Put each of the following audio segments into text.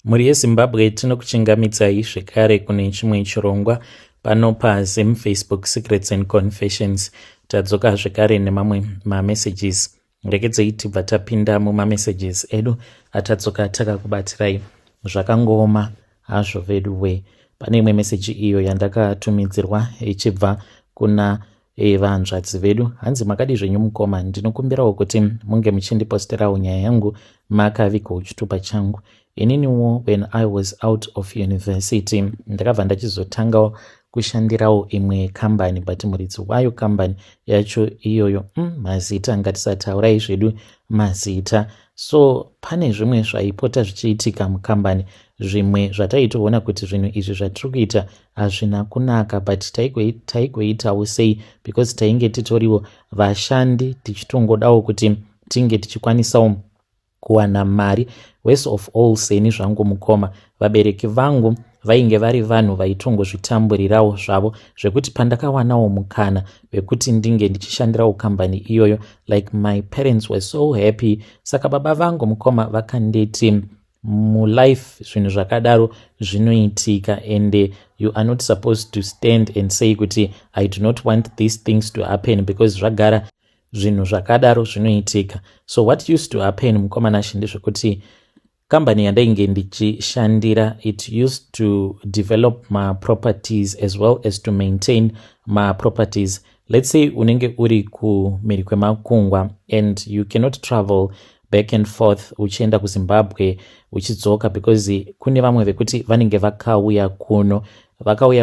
Mhuri yeZimbabwe, tinokuchingamidzai zvekare kune chimwe chirongwa pano paZim Facebook Secrets and Confessions. Tadzoka zvekare nemamwe mamessages. Rekedzei tibva tapinda mumamessages edu atadzoka takakubatirai. Zvakangooma hazvo vedu we. Pane imwe meseji iyo yandakatumidzirwa ichibva kuna vanzvadzi vedu. Hanzi, "Makadi zvenyu mukoma? Ndinokumbirawo kuti munge muchindiposterawo nyaya yangu makavigawo chitupa changu. Ininiwo when I was out of university, ndakabva ndachizotangawo kushandirawo imwe kambani, but muridzi wayo kambani yacho iyoyo, mazita ngatisataurai zvedu mazita. So pane zvimwe zvaipota zvichiitika mukambani, zvimwe zvataitoona kuti zvinhu izvi zvatiri kuita hazvina kunaka, but taigoitawo sei because tainge titoriwo vashandi, tichitongodawo kuti tinge tichikwanisawo kuwana mari. Worst of all, seni zvangu mukoma, vabereki vangu vainge vari vanhu vaitongozvitamburirawo zvavo, zvekuti pandakawanawo mukana wekuti ndinge ndichishandirawo kambani iyoyo, like, my parents were so happy. Saka baba vangu mukoma vakanditi, mulife zvinhu zvakadaro zvinoitika and you are not supposed to stand and say kuti I do not want these things to happen, because zvagara zvinhu zvakadaro zvinoitika. So what used to happen, mukoma Nashe, ndezvekuti kambani yandainge ndichishandira, it used to develop maproperties as well as to maintain maproperties. Let's say unenge uri kumhiri kwemakungwa and you cannot travel back and forth uchienda kuZimbabwe uchidzoka, because kune vamwe vekuti vanenge vakauya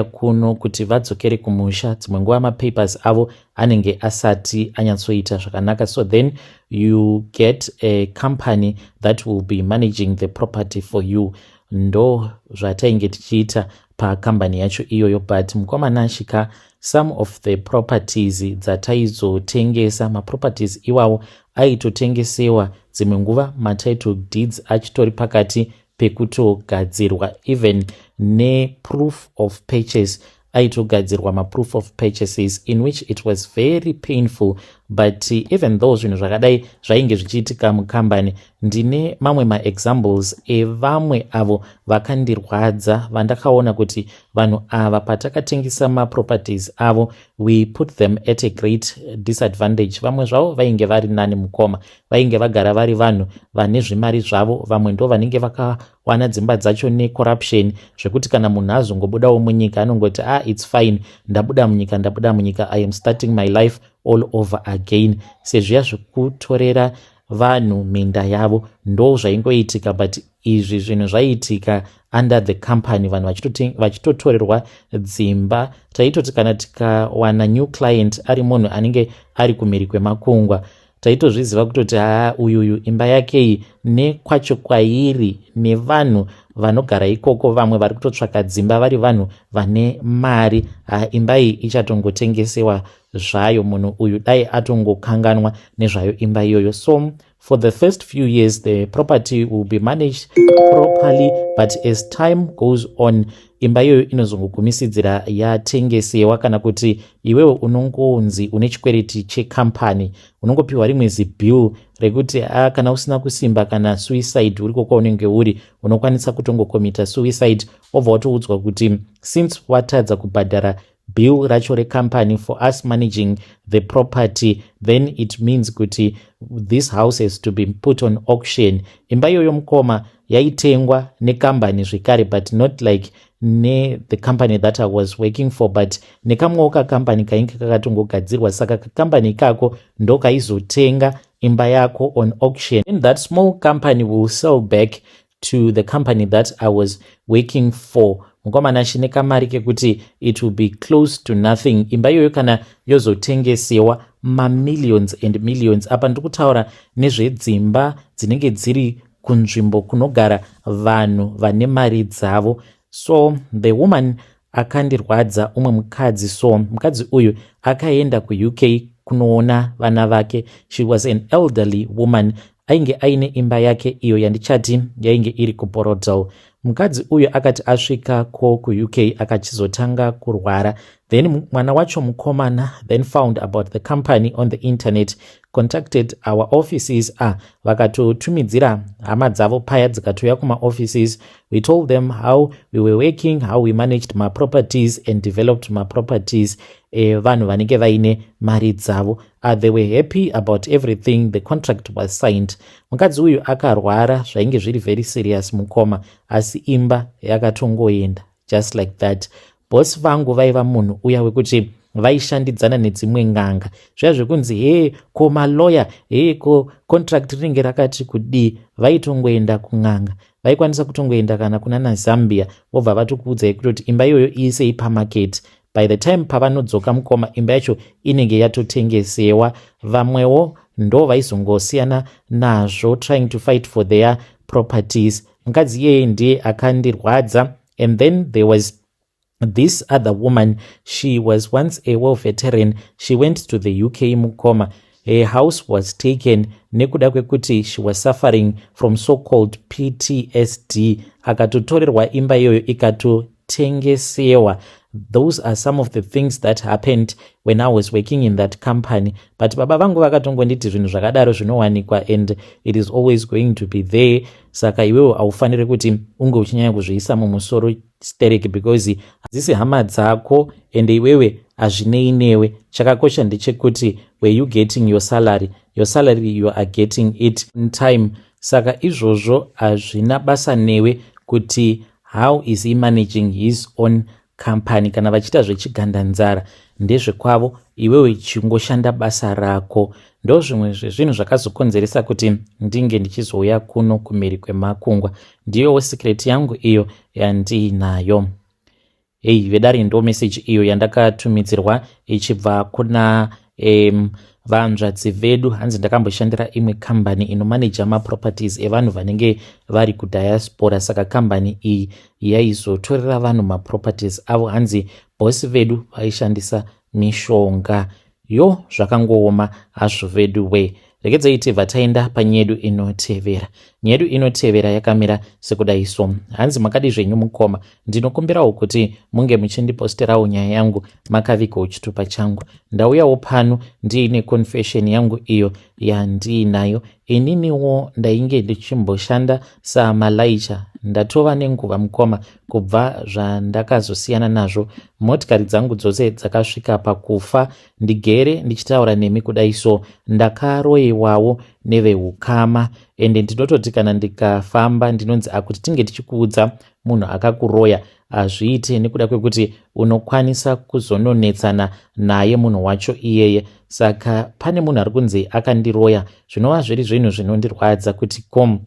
kuno kuti vadzokere kumusha. Dzimwe nguva mapapers avo anenge asati anyatsoita zvakanaka, so then you get a company that will be managing the property for you. Ndo zvatainge tichiita pakambani yacho iyoyo. But mukoma Nashe ka, some of the properties dzataizotengesa, maproperties iwawo aitotengesewa dzimwe nguva matitle deeds achitori pakati pekutogadzirwa, even neproof of purchase aitogadzirwa, maproof of purchases, in which it was very painful. But even though zvinhu zvakadai zvainge zvichiitika mukambani, ndine mamwe maexamples evamwe avo vakandirwadza, vandakaona kuti vanhu ava patakatengesa maproperties avo, we put them at a great disadvantage. Vamwe zvavo vainge vari nani mukoma, vainge vagara vari vanhu vane zvimari zvavo. Vamwe ndo vanenge vakawana dzimba dzacho necorruption, zvekuti kana munhu azongobudawo munyika anongoti, "Ah, it's fine, ndabuda munyika, ndabuda munyika, I am starting my life all over again." Sezviya zvekutorera vanhu minda yavo, ndo zvaingoitika. But izvi zvinhu zvaiitika under the company, vanhu vachitotorerwa dzimba. Taitoti kana tikawana new client ari munhu anenge ari kumhiri kwemakungwa, taitozviziva kutoti haa, uyuyu imba yakei nekwacho kwairi nevanhu vanogara ikoko, vamwe vari kutotsvaka dzimba vari vanhu vane mari, ha, imba iyi ichatongotengesewa zvayo. Munhu uyu dai atongokanganwa nezvayo imba iyoyo. So for the first few years the property will be managed properly, but as time goes on imba iyoyo inozongogumisidzira yatengesewa, kana kuti iwewe unongonzi une chikwereti chekampani, unongopiwa rimwe zibill rekuti a, kana usina kusimba, kana suicide uriko kwaunenge uri, unokwanisa kutongokomita suicide. Wobva watoudzwa kuti since watadza kubhadhara bill racho recompany for us managing the property, then it means kuti this house has to be put on auction. Imba iyoyo mukoma yaitengwa nekambani zvekare, but not like nethe company that I was working for, but nekamwewo kakambani kainge kakatongogadzirwa. Saka kakambani ikako ndo kaizotenga imba yako on auction, and that small company will sell back to the company that I was working for, mukoma Nashe, nekamari kekuti it will be close to nothing. Imba iyoyo kana yozotengesewa, mamillions and millions. Apa ndiri kutaura nezvedzimba dzinenge dziri kunzvimbo kunogara vanhu vane mari dzavo. So the woman akandirwadza, umwe mukadzi. So mukadzi uyu akaenda kuUK kunoona vana vake. She was an elderly woman, ainge aine imba yake iyo yandichati yainge iri kuBorrowdale. Mukadzi uyu akati asvika ko kuUK akachizotanga kurwara. Then mwana wacho mukomana then found about the company on the internet, contacted our offices. Vakatotumidzira hama dzavo paya, dzikatouya kumaoffices. We told them how we were working, how we managed maproperties and developed maproperties evanhu vanenge vaine mari dzavo. They were happy about everything. The contract was signed. Mukadzi uyu akarwara zvainge zviri very serious, mukoma, asi imba yakatongoenda just like that. Bosi vangu vaiva munhu uya wekuti vaishandidzana nedzimwe n'anga, zviya zvekunzi, "He, ko maloya? He, ko contract rinenge rakati kudii?" Vaitongoenda kun'anga, vaikwanisa kutongoenda kana kuna naZambia, vobva vatokuudzai kutoti imba iyoyo iisei pamarket. By the time pavanodzoka, mukoma, imba yacho inenge yatotengesewa. Vamwewo ndo vaizongosiyana nazvo, trying to fight for their properties. Mukadzi iyeye ndiye akandirwadza. And then there was this other woman. She was once a war veteran. She went to the UK, mukoma. Her house was taken nekuda kwekuti she was suffering from so called PTSD. Akatotorerwa imba iyoyo, ikatotengesewa. Those are some of the things that happened when I was working in that company. But baba vangu vakatongonditi zvinhu zvakadaro zvinowanikwa and it is always going to be there, saka iwewo haufaniri kuti unge uchinyanya kuzviisa mumusoro sterek, because hadzisi hama dzako ende iwewe hazvinei newe. Chakakosha ndechekuti, were you getting your salary? Your salary, you are getting it in time. Saka izvozvo hazvina basa newe kuti how is he managing his own company. Kana vachiita zvechigandanzara, ndezvekwavo. Iwewe chingoshanda basa rako. Ndo zvimwe zvezvinhu zvakazokonzeresa kuti ndinge ndichizouya kuno kumhiri kwemakungwa. Ndiyowo secret yangu iyo yandiinayo. Hei vedare, ndo meseji iyo yandakatumidzirwa ichibva kuna vanzvadzi vedu. Hanzi ndakamboshandira imwe kambani inomaneja maproperties evanhu vanenge vari kudiaspora. Saka kambani iyi yaizotorera vanhu maproperties avo. Hanzi bhosi vedu vaishandisa mishonga. Yo, zvakangooma hazvo vedu we. Regedzai tibva taenda panyedu inotevera. Nyedu inotevera yakamira sekudai so. Hanzi, "Makadi zvenyu mukoma? Ndinokumbirawo kuti munge muchindiposterawo nyaya yangu makavigawo chitupa changu. Ndauyawo pano ndiine confession yangu iyo yandiinayo. Ininiwo ndainge ndichimboshanda samalaicha. Ndatova nenguva, mukoma, kubva zvandakazosiyana nazvo. Motikari dzangu dzose dzakasvika pakufa. Ndigere ndichitaura nemi kudai so, ndakaroyiwawo neveukama, ende ndinototi kana ndikafamba ndinonzi akuti tinge tichikuudza munhu akakuroya hazviite, nekuda kwekuti unokwanisa kuzononetsana naye munhu wacho iyeye. Saka pane munhu ari kunzi akandiroya, zvinova zviri zvinhu zvinondirwadza kuti kom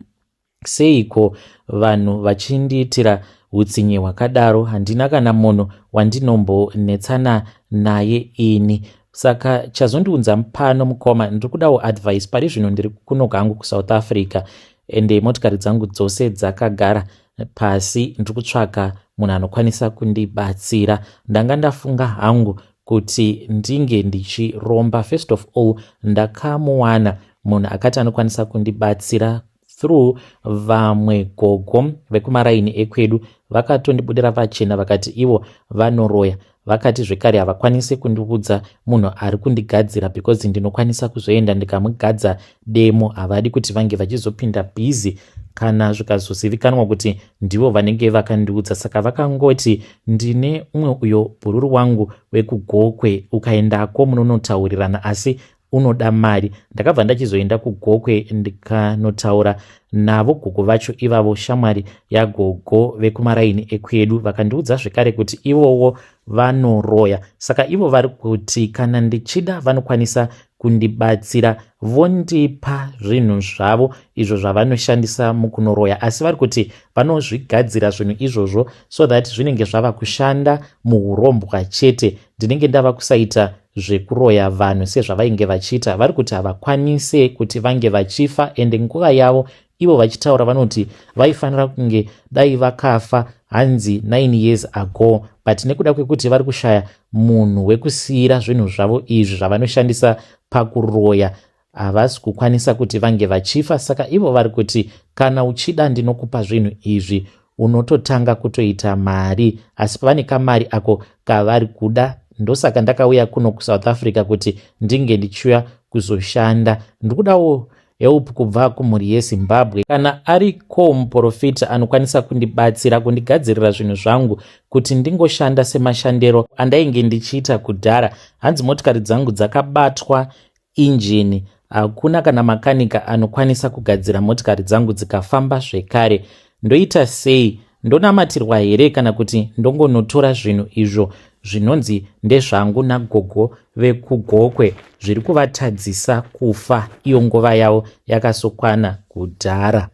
seiko vanhu vachindiitira utsinye hwakadaro. Handina kana munhu wandinombonetsana naye ini. Saka chazondiunza pano, mukoma, ndiri kudawo advice. Pari zvino ndiri kuno gangu kuSouth Africa, ende motikari dzangu dzose dzakagara pasi. Ndiri kutsvaka munhu anokwanisa kundibatsira. Ndanga ndafunga hangu kuti ndinge ndichiromba. First of all, ndakamuwana munhu akati anokwanisa kundibatsira through vamwe gogo vekumaraini ekwedu. Vakatondibudira pachena, vakati ivo vanoroya. Vakati zvekare havakwanisi kundiudza munhu ari kundigadzira because ndinokwanisa kuzoenda ndikamugadza demo. Havadi kuti vange vachizopinda busy kana zvikazozivikanwa kuti ndivo vanenge vakandiudza. Saka vakangoti ndine umwe uyo bhururu wangu wekuGokwe, ukaendako munonotaurirana, asi unoda mari. Ndakabva ndachizoenda kuGokwe ndikanotaura navo gogo vacho ivavo, shamwari yagogo vekumaraini ekwedu. Vakandiudza zvekare kuti ivowo vanoroya. Saka ivo vari kuti kana ndichida vanokwanisa kundibatsira, vondipa zvinhu zvavo izvo zvavanoshandisa mukunoroya, asi vari kuti vanozvigadzira zvinhu izvozvo so that zvinenge zvava kushanda muurombwa chete. Ndinenge ndava kusaita zvekuroya vanhu sezvavainge vachiita. Vari kuti havakwanise kuti vange vachifa, ende nguva yavo ivo vachitaura vanoti vaifanira kunge dai vakafa, hanzi 9 years ago, but nekuda kwekuti vari kushaya munhu wekusiyira zvinhu zvavo izvi zvavanoshandisa pakuroya, havasi kukwanisa kuti vange vachifa. Saka ivo vari kuti kana uchida ndinokupa zvinhu izvi." Unototanga kutoita mari, asi pavane kamari ako kavari kuda. Ndosaka ndakauya kuno kuSouth Africa kuti ndinge ndichiuya kuzoshanda. Ndiri kudawo help kubva kumhuri yeZimbabwe. Kana ariko muprofita anokwanisa kundibatsira kundigadzirira zvinhu zvangu kuti ndingoshanda semashandiro andainge ndichiita kudhara. Hanzi motikari dzangu dzakabatwa injini, hakuna kana makanika anokwanisa kugadzira motikari dzangu dzikafamba zvekare. Ndoita sei? Ndonamatirwa here kana kuti ndongonotora zvinhu izvo zvinonzi ndezvangu nagogo vekuGokwe zviri kuvatadzisa kufa, iyo nguva yavo yakasokwana kudhara?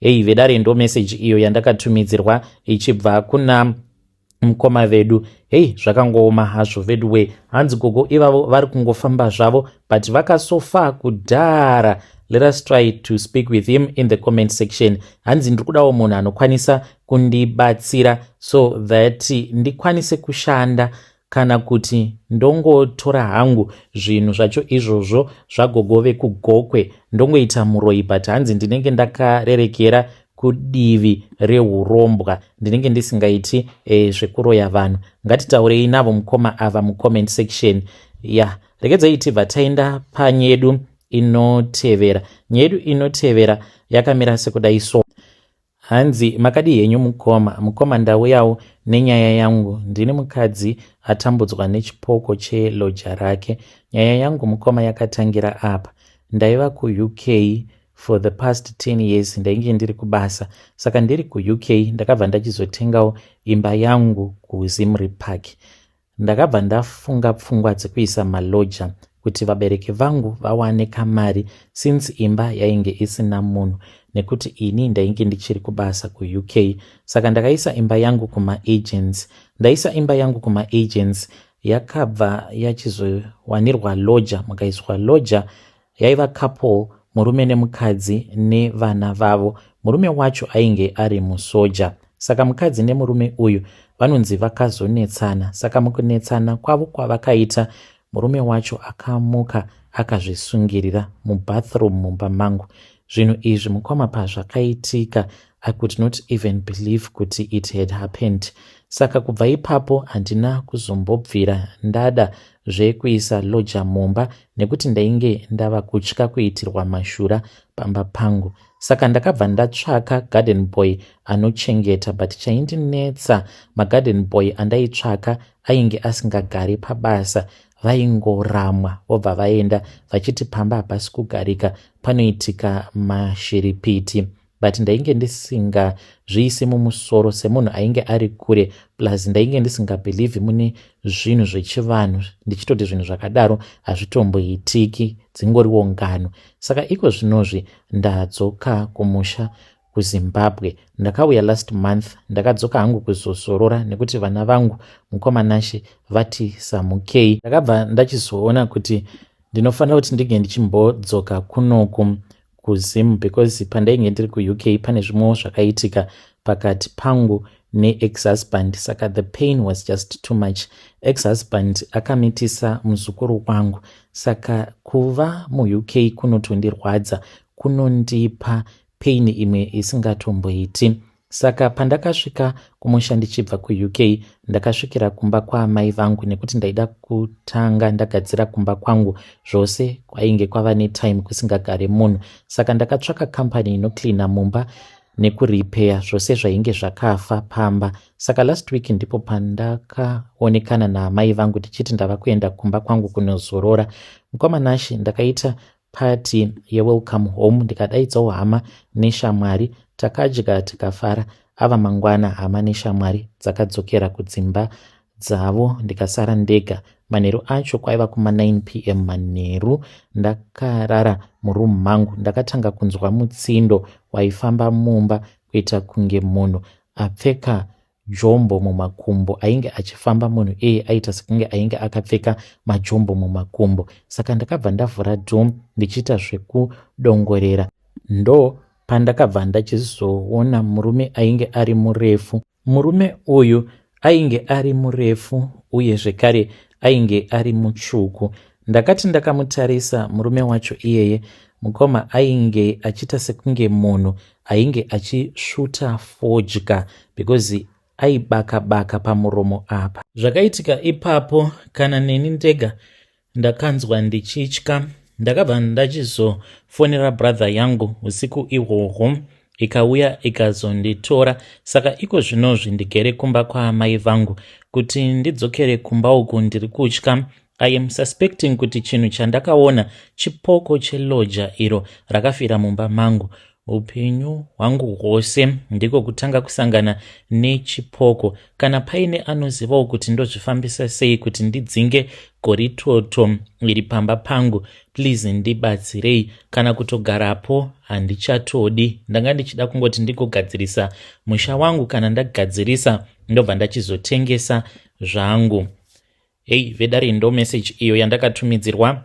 Hei vedare, ndo meseji iyo yandakatumidzirwa ichibva kuna mukoma vedu. Hei, zvakangooma hazvo vedu we. Hanzi gogo ivavo vari kungofamba zvavo, but vakasofa kudhara. Let us try to speak with him in the comment section. Hanzi ndiri kudawo munhu anokwanisa kundibatsira so that ndikwanise kushanda, kana kuti ndongotora hangu zvinhu zvacho izvozvo zvagogo vekuGokwe, ndongoita muroi. But hanzi ndinenge ndakarerekera kudivi reurombwa, ndinenge ndisingaiti zvekuroya vanhu. Ngatitaurei navo mukoma ava mucomment section. Ya, yeah. Regedzai tibva taenda panyedu inotevera. Nyedu inotevera yakamira sekudai so. Hanzi, "Makadi henyu mukoma? Mukoma, ndauyawo nenyaya yangu. Ndini mukadzi atambudzwa nechipoko chelodger rake. Nyaya yangu, mukoma, yakatangira apa. Ndaiva kuUK for the past 10 years, ndainge ndiri kubasa. Saka ndiri kuUK ndakabva ndachizotengawo imba yangu kuZimri Park. Ndakabva ndafunga pfungwa dzekuisa malodger kuti vabereki vangu vawane kamari, since imba yainge isina munhu nekuti ini ndainge ndichiri kubasa kuUK. Saka ndakaisa imba yangu kumaagents. Ndaisa imba yangu kumaagents, yakabva yachizowanirwa lodger. Mukaiswa lodger, yaiva couple, murume nemukadzi nevana vavo. Murume wacho ainge ari musoja. Saka mukadzi nemurume uyu vanonzi vakazonetsana. Saka mukunetsana kwavo kwavakaita, murume wacho akamuka akazvisungirira mubathroom mumba mangu. Zvinhu izvi, mukoma, pazvakaitika, I could not even believe kuti it had happened. Saka kubva ipapo handina kuzombobvira ndada zvekuisa lodger mumba nekuti ndainge ndava kutya kuitirwa mashura pamba pangu. Saka ndakabva ndatsvaka garden boy anochengeta, but chaindinetsa, magarden boy andaitsvaka ainge asingagari pabasa. Vaingoramwa vobva vaenda vachiti pamba hapasi kugarika, panoitika mashiripiti. But ndainge ndisingazviisi mumusoro semunhu ainge ari kure, plus ndainge ndisingabelieve mune zvinhu zvechivanhu, ndichitoti zvinhu zvakadaro hazvitomboitiki, dzingoriwo ngano. Saka iko zvinozvi ndadzoka kumusha kuZimbabwe. Ndakauya last month. Ndakadzoka hangu kuzozorora nekuti vana vangu, mukoma Nashe, vati samukei. Ndakabva ndachizoona kuti ndinofanira kuti ndinge ndichimbodzoka kunoku kuZim, because pandainge ndiri kuUK pane zvimwewo zvakaitika pakati pangu neex-husband. Saka the pain was just too much. Ex-husband akamitisa muzukuru wangu, saka kuva muUK kunotondirwadza, kunondipa pain imwe isingatomboiti. Saka pandakasvika kumusha ndichibva kuUK, ndakasvikira kumba kwaamai vangu nekuti ndaida kutanga ndagadzira kumba kwangu zvose. Kwainge kwava netime kusingagare munhu, saka ndakatsvaka kambani inocleana mumba nekuripeya zvose zvainge zvakafa pamba. Saka last week ndipo pandakaonekana naamai vangu tichiti ndava kuenda kumba kwangu kunozorora. Mukoma Nashe, ndakaita party yewelcome home, ndikadaidzawo hama neshamwari. Takadya tikafara. Ava mangwana, hama neshamwari dzakadzokera kudzimba dzavo, ndikasara ndega. Manheru acho, kwaiva kuma9 p.m. manheru, ndakarara murumu mangu. Ndakatanga kunzwa mutsindo waifamba mumba, kuita kunge munhu apfeka jombo mumakumbo. Ainge achifamba munhu iyeye aita sekunge ainge akapfeka majombo mumakumbo. Saka ndakabva ndavhura door ndichiita zvekudongorera. Ndo pandakabva ndachizoona murume ainge ari murefu. Murume uyu ainge ari murefu uye zvekare ainge ari mutsvuku. Ndakati ndakamutarisa murume wacho iyeye, mukoma, ainge achiita sekunge munhu ainge achisvuta fodya because aibaka baka pamuromo apa. Zvakaitika ipapo kana neni ndega ndakanzwa ndichitya. Ndakabva ndachizofonera brother yangu usiku ihwohwo ikauya ikazonditora. Saka iko zvinozvi ndigere kumba kwaamai vangu. Kuti ndidzokere kumba uku ndiri kutya. I am suspecting kuti chinhu chandakaona chipoko cheloja iro rakafira mumba mangu. Upenyu hwangu hwose ndiko kutanga kusangana nechipoko. Kana paine anozivawo kuti ndozvifambisa sei kuti ndidzinge goritoto iri pamba pangu, please ndibatsirei. Kana kutogarapo handichatodi. Ndanga ndichida kungoti ndigogadzirisa musha wangu, kana ndagadzirisa ndobva ndachizotengesa zvangu. Hei vedare, ndo message iyo yandakatumidzirwa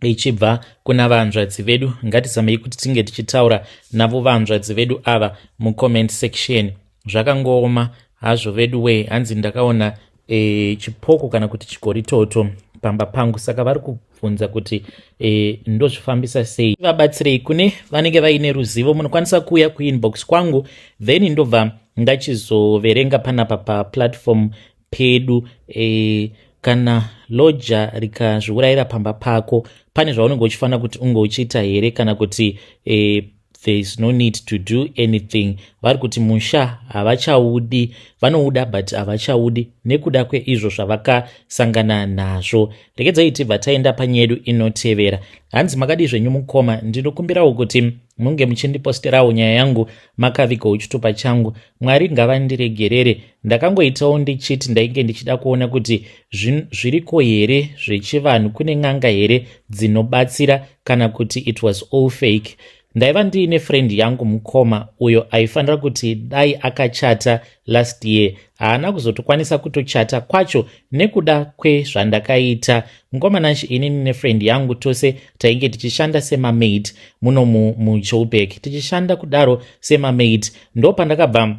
ichibva kuna vanzvadzi vedu. Ngatizamei kuti tinge tichitaura navo vanzvadzi vedu ava mucomment section. Zvakangooma hazvo vedu wee. Hanzi ndakaona chipoko kana kuti chigoritoto pamba pangu, saka vari kubvunza kuti ndozvifambisa sei. Vabatsirei. Kune vanenge vaine ruzivo, munokwanisa kuuya kuinbox kwangu, then ndobva ndachizoverenga panapa paplatform pedu. Kana loja rikazviurayira pamba pako, pane zvaunenge uchifanira kuti unge uchiita here, kana kuti there is no need to do anything? Vari kuti musha havachaudi, vanouda but havachaudi nekuda kweizvo zvavakasangana nazvo. Regedzai tibva taenda panyedu inotevera. Hanzi, "Makadi zvenyu mukoma? Ndinokumbirawo kuti munge muchindiposterawo nyaya yangu makavigawo chitupa changu. Mwari ngavandiregerere. Ndakangoitawo ndichiti ndainge ndichida kuona kuti zviriko here zvechivanhu, kune n'anga here dzinobatsira, kana kuti it was all fake. Ndaiva ndiine friend yangu mukoma, uyo aifanira kuti dai akachata last year. Haana kuzotokwanisa kutochata kwacho nekuda kwezvandakaita. Mukoma Nashi, inini nefriend yangu tose tainge tichishanda semamaid muno muJoburg. Tichishanda kudaro semamaid, ndo pandakabva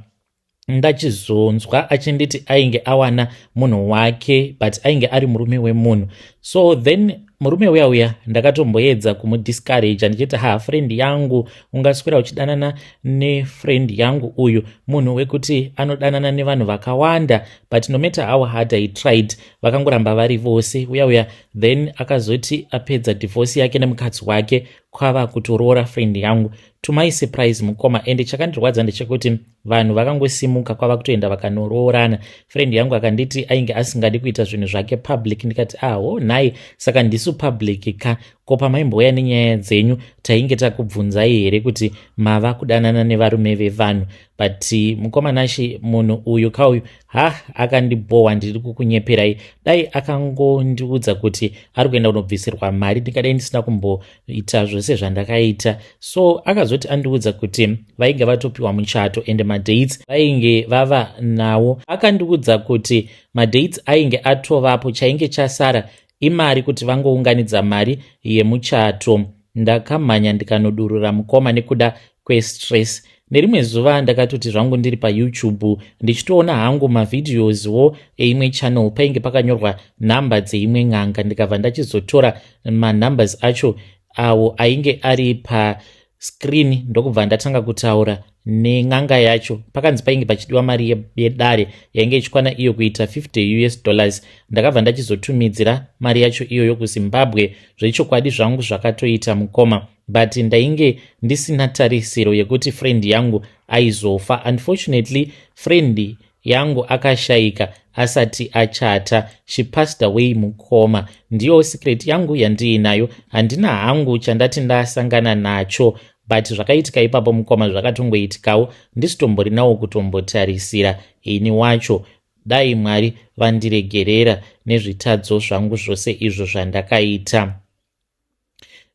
ndachizonzwa achinditi ainge awana munhu wake, but ainge ari murume wemunhu. So then murume uya uya ndakatomboedza kumudiscourage ndichiti, 'Ha, friend yangu, ungaswera uchidanana nefriend yangu uyu, munhu wekuti anodanana nevanhu vakawanda.' But no matter how hard I tried, vakangoramba vari vose uya uya. Then akazoti apedza divorce yake nemukadzi wake, kwava kutoroora friend yangu. To my surprise, mukoma, ende chakandirwadza ndechekuti vanhu vakangosimuka kwava kutoenda vakanoroorana. Friend yangu akanditi ainge asingadi kuita zvinhu zvake public. Ndikati, 'Aho nhai, saka ndisu public ka? Ko pamaimbouya nenyaya dzenyu, tainge takubvunzai here kuti mava kudanana nevarume vevanhu?' But mukoma Nashi, munhu uyu kauyu, ha, akandibhohwa. Ndiri kukunyeperai? Dai akangondiudza kuti ari kuenda kunobvisirwa mari, ndingadai ndisina kumboita zvose zvandakaita. So akazoti andiudza kuti vainge vatopiwa muchato ende madates vainge vava nawo. Akandiudza kuti madates ainge atovapo, chainge chasara imari, kuti vangounganidza mari yemuchato. Ndakamhanya ndikanodurura, mukoma, nekuda kwestress. Nerimwe zuva ndakatoti zvangu ndiri paYouTube, ndichitoona hangu mavideoswo eimwe channel, painge pakanyorwa nhamba dzeimwe n'anga. Ndikabva ndachizotora manumbers acho awo ainge ari pascreen, ndokubva ndatanga kutaura nen'anga yacho. Pakanzi painge pachidiwa mari yedare yainge ichikwana iyo kuita 50 US dollars. Ndakabva ndachizotumidzira mari yacho iyoyo kuZimbabwe. Zvechokwadi zvangu zvakatoita, mukoma, but ndainge ndisina tarisiro yekuti friend yangu aizofa. Unfortunately, friend yangu akashayika asati achata. She passed away, mukoma. Ndiyo secret yangu yandiinayo. Handina hangu chandati ndasangana nacho, but zvakaitika ipapo, mukoma, zvakatongoitikawo ndisitomborinawo kutombotarisira ini wacho. Dai Mwari vandiregerera nezvitadzo zvangu zvose izvo zvandakaita."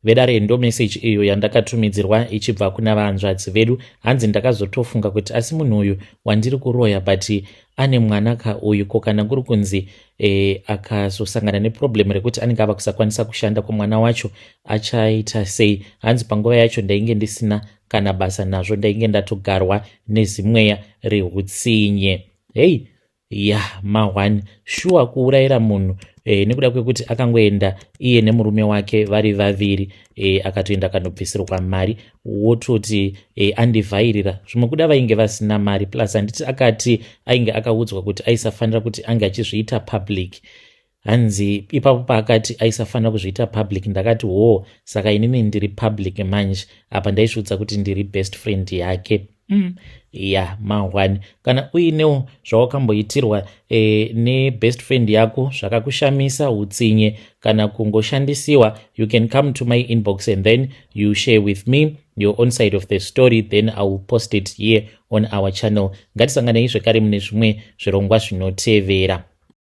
Vedare, ndo meseji iyo yandakatumidzirwa ichibva kuna vanzvadzi vedu. Hanzi, "Ndakazotofunga kuti asi munhu uyu wandiri kuroya, but ane mwana ka uyu. Ko kana kuri kunzi akazosangana neproblem rekuti anenge ava kusakwanisa kushanda kwamwana wacho, achaita sei?" Hanzi, "Panguva yacho ndainge ndisina kana basa nazvo, ndainge ndatogarwa nezimweya reutsinye." Hei ya, ma1 shuwa kuurayira munhu. Nekuda kwekuti akangoenda iye nemurume wake vari vaviri, akatoenda akanobvisirwa mari, wototi andivhairira. Zvimwe kuda vainge vasina mari. Plus handiti akati ainge akaudzwa kuti aisafanira kuti ange achizviita public. Hanzi ipapo paakati aisafanira kuzviita public, ndakati, "Ho, saka inini ndiri public manje?" Apa ndaizviudza kuti ndiri best friend yake. Ya, mahwani. Kana uinewo zvawakamboitirwa nebest friend yako zvakakushamisa, utsinye kana kungoshandisiwa, you can come to my inbox and then you share with me your own side of the story, then I will post it here on our channel. Ngatisanganei zvekare mune zvimwe zvirongwa zvinotevera.